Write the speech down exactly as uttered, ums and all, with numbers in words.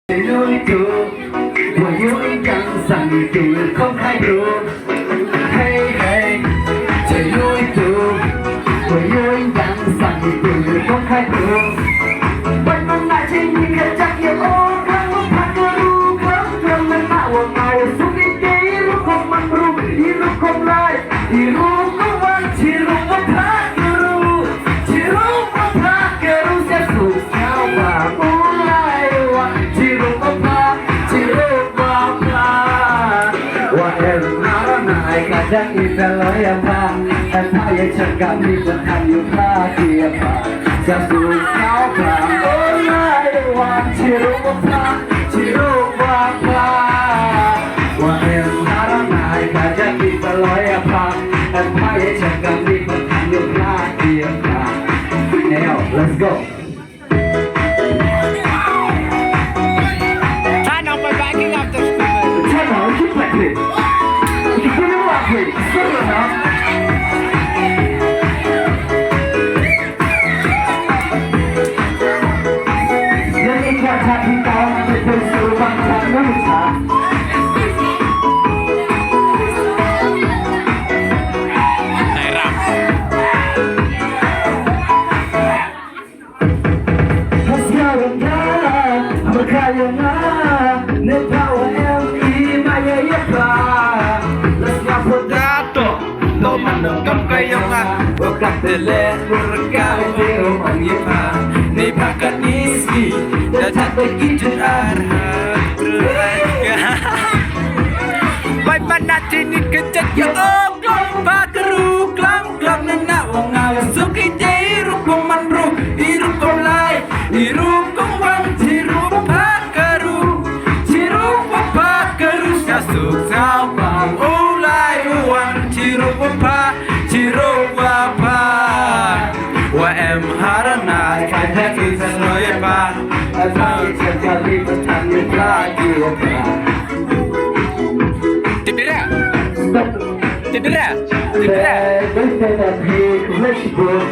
Hey, hey, 这有一度，我有一档生意，对公开度。 Now, let's go. Channel, keep practicing. Keep putting work in. Still enough. Let me get happy down and the place so long time never time. Bai manat ini kejat ya, oh, klong pakaru, klong klong nana wanga suki jai rukom manru, irukom lai, irukom wan, chirukom pakaru, chirukom pakaru, sasuk sawang, ulai uwan, chirukom pa, chirukom pa. Wa em harana, kajak isa noye pa, asal sekali pesan ni lagi pa. Tip dia. Tip dia. Tip dia.